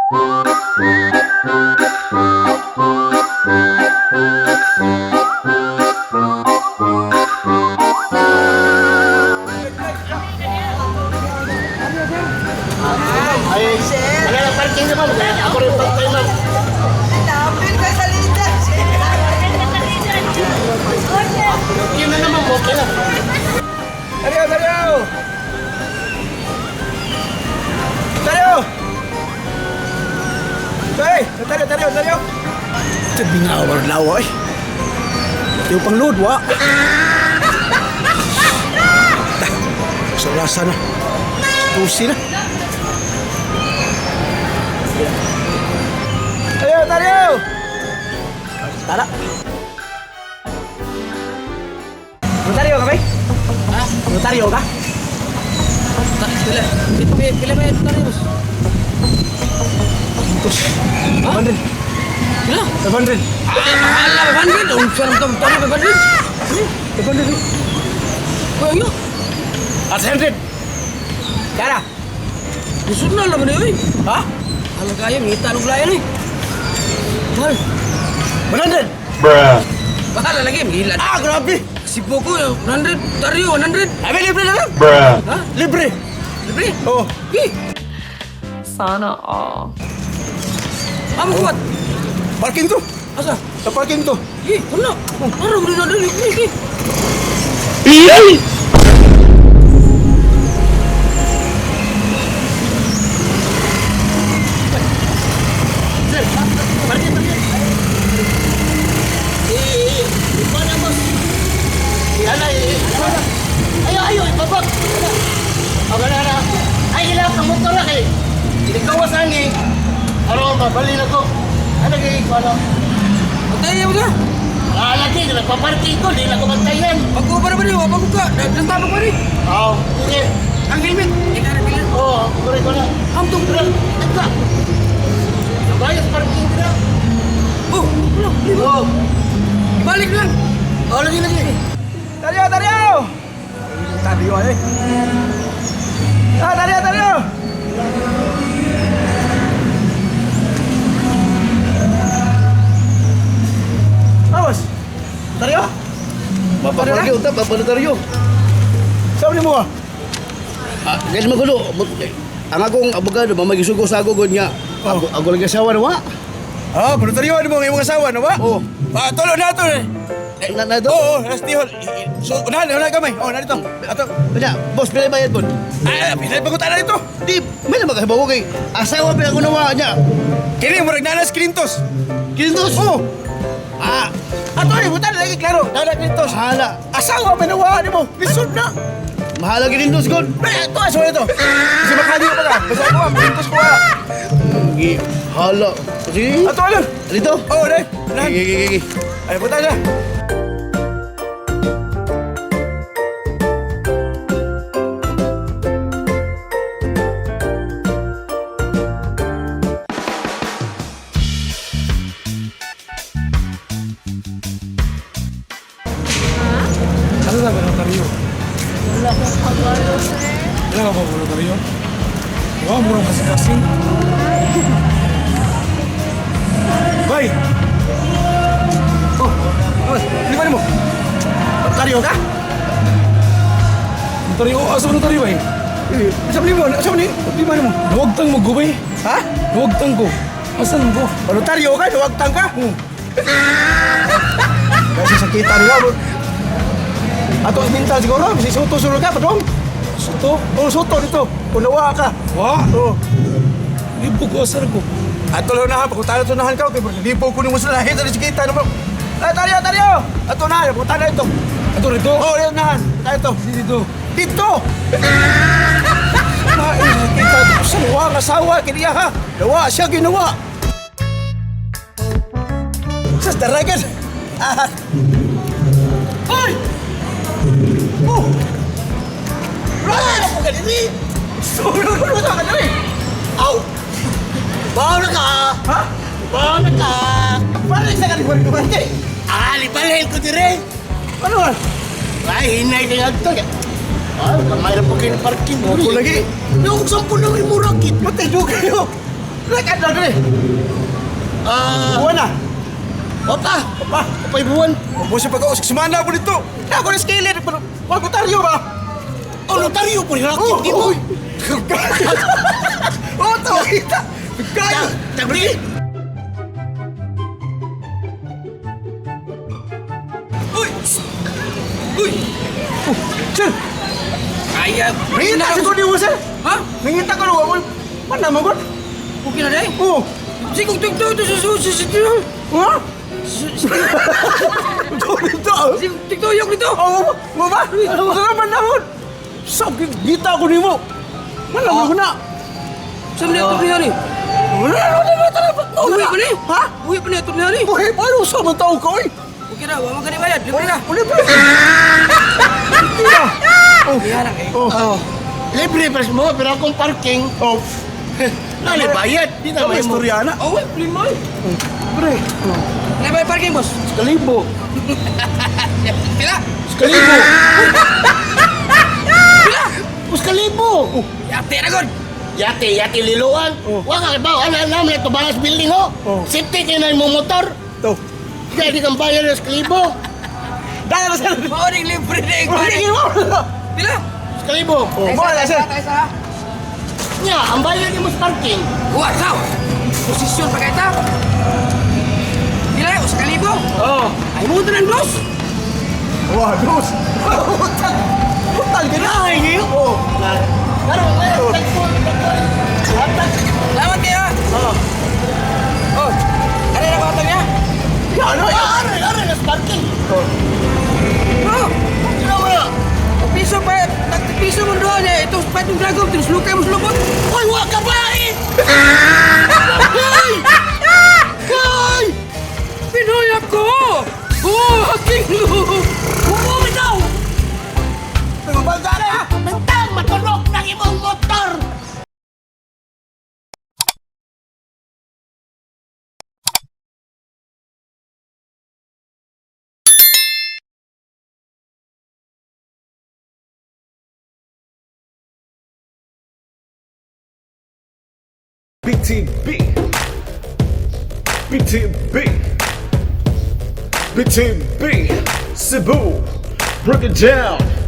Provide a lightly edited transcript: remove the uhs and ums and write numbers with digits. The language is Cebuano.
Ay, wala lang parking naman. Ako rin pantay, ma'am. Napil ka sa leader. Yun na naman, okay lang. Tario, tario! Tario! Hey, tario, tario, tario! Sabi nga, war lawa eh. Yung pang load, wa. Sa rasa na. Tusi na. Tario, tario! Tara. Notaryo ka, bay? Ha? Notaryo ka? Pila, pila ba yung tayo, boss? Tos. 500. Pila? 500. Ah, mahal na, 500! Ang sarap to, tayo, 500! 500. Kaya yun, At 100. Kara. lisod na naman yun, eh. Ha? Alam kaya, may itanong layan, eh. Mahal, 100. Bruh. mahal na lagi, may ilan. Ah, grabe. Sipo ko, 100, tayo, 100. Ay, libre na lang. Bruh. Ha? Libre. Libre? Oh. Eh, Sana all. amo kuat. Parking to. Asa? Sa parking to. Eh, wala. Ano, wala na, dali, eh, eh. Sir, parking, parking. Eh, ikuha na, boss. Eh, ala, eh, ano na. Ayo, ayo, ibabag. Okay na, na. Ay, ilang ang motor na kay. Ikawasan eh. Ano, mabali na ko. Ano kay, ano? Patay mo ka. Ah, lagi, nagpaparking ko, di na ko bantayan. Pagkuha na ba niyo? Pagkuha ka. Nagtabang pa rin. Oo, sige. Ang helmet. Ikaw na pila. Oo, kukurin ko na. Ang tong. Ito. Bayas parking na. Oh, wala. Oo. Ibalik lang. Oo, lagi, lagi. Tario, tario! Tario eh. Ah, tario, tario! Vamos. Tario? Mapaparking, unta, papanotaryo. Saan mo ah? Ah, guys, magulo. Ang akong abogado, mamagisugo sa ako, god nga. Ako, ako lagi asawa na wa. Ah, notaryo ano mo ang imong asawa na ba? Oo. Ah, tulo na to eh. Na, na, do? Oo, oh, last hall. So, unahan, unahan kamay. Oh, narito. Ato. Kanya, boss, pilay bayad bon. Ah, pinay pagutan na dito. Di, may na magkahibaw ko kay asawa pa ako nawa niya. Kini murag nanas kinintos. Kinintos? Oh. Ah, Ato eh, butan lagi klaro. Nana kinintos. mahala. Asawa man nawa nimo. Lisod na. Mahala kinintos, god. Eh, ito asawa nito. Kasi makali pa ka. Basta ako, kinintos ko ah. Gi, hala. Sige. Ato ano? Dito? Oh, dai. Unahan. Sige, sige, sige. Ay, butan na. Ano sabi ng notaryo? Wala akong kabalo, sir. Wala ka ba notaryo? Wow, murang kasing-kasing. Bay! Oh, oh, di ba nimo? Notaryo ka? Notaryo? Asa ba notaryo bay? Eh, sa mo, sa ni? Di ba nimo? Nawagtang mo ko bay? Ha? Nawagtang ko. Asan ko? Notaryo ka, nawagtang ka? Oo. Kasi sakita nila. Ato ang mental siguro, si Soto siguro ka, padong. Soto? Oh, Soto dito. Unawa ka. Wa? Oh. Libo ko asar ko. Ato lang na, pagkutana tunahan ka, okay, libo ko nimo sa lahi sa sikita naman. Ah, tayo, tayo. Ato na, pagkutana ito. Ato rito? Oh, dito nahan. Tayo ito. Dito. Dito. Kita sa luwa nga asawa kiniya ha. Nawa siya ginawa. Sa daragan. Ah. Hoy! Oh! Wala ko kanini. Sulod ko sa kanini. Aw! Bawa na ka! Ha? Bawa na ka! Balik sa kanini, balik. Ah, libalhin ko dire! Ano man? Ay, hinay na nga to. Ah, kamay na po kayo ng parking. Ako lagi. Yung sampu na rin mo rakit. Matay do kayo. Like adlaw diri. Ah, Buwan na. opa. Pa. Opay buwan. Mo siya pag semana po dito. Na ako ni skillet pero wag ko taryo ba? Oh, notaryo po rin. Oh, Di mo. oh. Oh, to kita. Kayo. Tagli. Uy! Uy! Sir, Ay, ah, nangita sa ko niyo, sir. Ha? Nangita ko no, man na man. Okay na day? Oh. Sige, kung tigto, ito sa sa sa Ha? Ito dito. Sige, tigto, yok dito! Oh, mo ba? Ano naman na mo? Sa gita ko nimo. Man na mo na. Saan na ito niya ni? Wala na wala na wala. Uwi pa ni? Ha? Uwi pa ni ito niya ni? Buhi pa ano sa man tao ka oy? Okay na, wa man ka ni bayad. Libre na. Uli pa. Oh. Oh. Oh. Libre pa mo, pero akong parking. Oh. Nalay bayad. Di na Ano may mo. istorya na? Oh, wait, libre mo. Pre. Wala ba yung parking, boss? Kalibo. Pila? Kalibo. Pus kalibo. Yate na, god! Yate, yate liluan. Oh. Wa ka ba? Ano namin ito balance building ho. Oh. Safety kayo na yung motor. To. Kaya di kang bayad ng kalibo. Dahil na sir. Morning, libre na yung Uli mo. Pila? Kalibo. Oh, mo na sir. Tayo sa. Nya, ang bayad mo sa parking. Wa, saw! Posisyon pa kita. Pila, usa ka libo. Oh. Ay mo tanan, boss. Wah, dos. Utang. Utang ka na. Ay, niyo. Oh. Karon, ngayon, tagpo, tagpo. Hatag. Salamat kayo. ah. Oh. Oh, ano na ba niya? Ya, ano? Ah, aray, aray, nas parking. Bro, Ano mo na? piso pa, tag piso mo doon eh. Ito, pa itong dragon, tinuslukay mo sa lubot. Uy, wa ka ba eh? Ay! Ay! Pinoy ako! Oh, aking Umuwi daw! Bangga na. Bantang matulog ng imong motor! BTB. BTB. BTB. Cebu. Break it down.